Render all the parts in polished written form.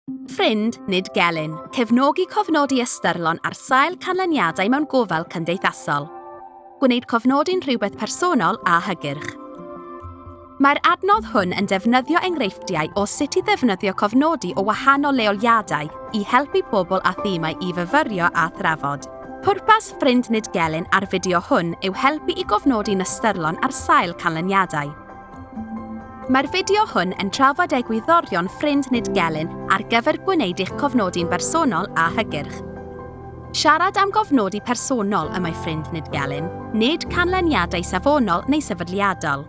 Ffrind, nid gelyn. Cefnogi cofnodi ystyrlon ar sail canlyniadau mewn gofal cymdeithasol. Gwneud cofnodi'n rhywbeth personol a hygyrch. Mae'r adnodd hwn yn defnyddio enghreifftiau o sut i ddefnyddio cofnodi o wahanol leoliadau i helpu pobl a thimau i fyfyrio a thrafod. Pwrpas Ffrind Nid Gelyn a'r fideo hwn yw helpu i gofnodi'n ystyrlon ar sail canlyniadau. Mae'r fideo hwn yn trafod egwyddorion Ffrind Nid Gelyn ar gyfer gwneud eich cofnodi'n bersonol a hygyrch. Siarad am gofnodi personol y mae Ffrind Nid Gelyn, nid canlyniadau safonol neu sefydliadol.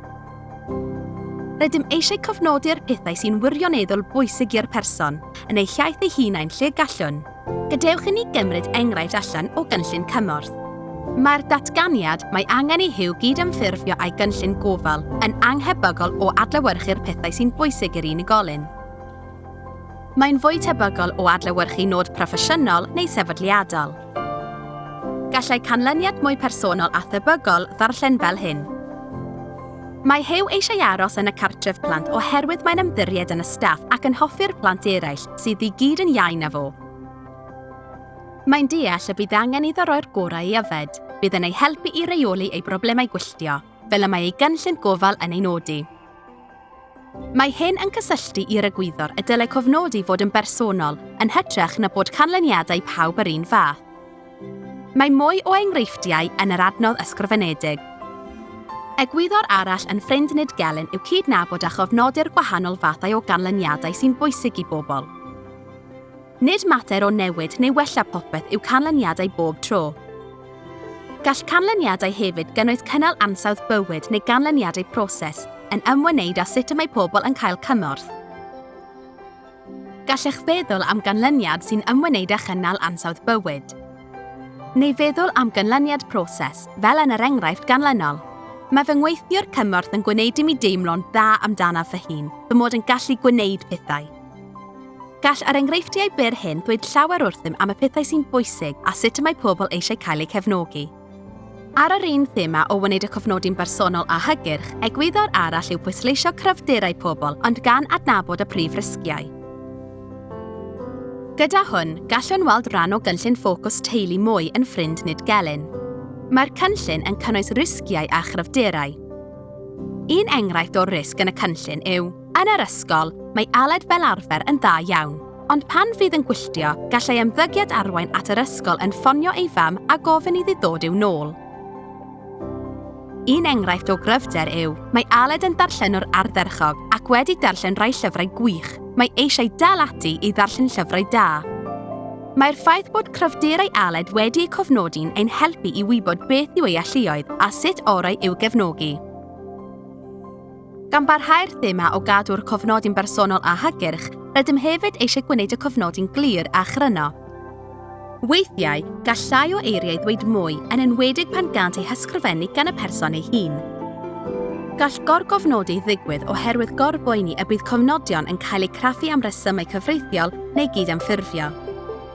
Rydym eisiau cofnodi'r pethau sy'n wirioneddol bwysig i'r person, yn eu hiaith eu hunain lle gallwn. Gadewch i ni gymryd enghraifft allan o gynllun cymorth. Mae'r datganiad 'Mae angen i Huw gydymffurfio â'i gynllun gofal' yn annhebygol o adlewyrchu'r pethau sy'n bwysig i'r unigolyn. Mae'n fwy tebygol o adlewyrchu nod proffesiynol neu sefydliadol. Gallai canlyniad mwy personol a thebygol ddarllen fel hyn. Mae Huw eisiau aros yn y cartref plant oherwydd mae'n ymddiried yn y staff ac yn hoffi'r plant eraill, sydd i gyd yn iau na fo. Mae'n deall y bydd angen iddo roi'r gorau i yfed. Bydd yn ei helpu i reoli ei broblemau gwylltio, fel y mae ei gynllun gofal yn ei nodi. Mae hyn yn cysylltu i'r egwyddor y dylai cofnodi fod yn bersonol, yn hytrach na bod canlyniadau pawb yr un fath. Mae mwy o enghreifftiau yn yr adnodd ysgrifenedig. Egwyddor arall yn Ffrind Nid Gelyn yw cydnabod a chofnodi'r gwahanol fathau o ganlyniadau sy'n bwysig i bobl. Nid mater o newid neu wella popeth yw canlyniadau bob tro. Gall canlyniadau hefyd gynnwys cynnal ansawdd bywyd neu ganlyniadau proses yn ymwneud â sut y mae pobl yn cael cymorth. Gallech feddwl am ganlyniad sy'n ymwneud â chynnal ansawdd bywyd. Neu feddwl am ganlyniad proses, fel yn yr enghraifft ganlynol. Mae fy ngweithiwr cymorth yn gwneud i mi deimlo'n dda amdanaf fy hun, fy mod yn gallu gwneud pethau. Gall yr enghreifftiau byr hyn ddweud llawer wrthym am y pethau sy'n bwysig a sut y mae pobl eisiau cael eu cefnogi. Ar yr un thema o wneud y cofnodi'n bersonol a hygyrch, egwyddor arall yw pwysleisio cryfderau pobl ond gan adnabod y prif risgiau. Gyda hwn, gallwn weld rhan o gynllun ffocws teulu mwy yn Ffrind Nid Gelyn. Mae'r cynllun yn cynnwys risgiau a chryfderau. Un enghraifft o'r risg yn y cynllun yw, yn yr ysgol, mae Aled fel arfer yn dda iawn. Ond pan fydd yn gwylltio, gall ei ymddygiad arwain at yr ysgol yn ffonio ei fam a gofyn iddi ddod i'w nôl. Un enghraifft o gryfder yw, mae Aled yn ddarllenwr ardderchog ac wedi darllen rhai llyfrau gwych. Mae eisiau dal ati i ddarllen llyfrau da. Mae'r ffaith bod cryfderau Aled wedi eu cofnodi'n ein helpu i wybod beth yw ei alluoedd a sut orau i'w gefnogi. Gan barhau'r thema o gadw'r cofnodi'n bersonol a hygyrch, rydym hefyd eisiau gwneud y cofnodi'n glir a chryno. Weithiau, gall llai o eiriau ddweud mwy, yn enwedig pan gânt eu hysgrifennu gan y person ei hun. Gall gorgofnodi ddigwydd oherwydd gorboeni y bydd cofnodion yn cael eu craffu am resymau cyfreithiol neu gydymffurfio.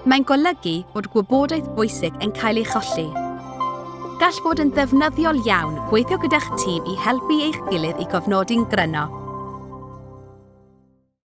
Mae'n golygu bod gwybodaeth bwysig yn cael ei cholli. Gall fod yn ddefnyddiol iawn gweithio gyda'ch tîm i helpu eich gilydd i gofnodi'n gryno.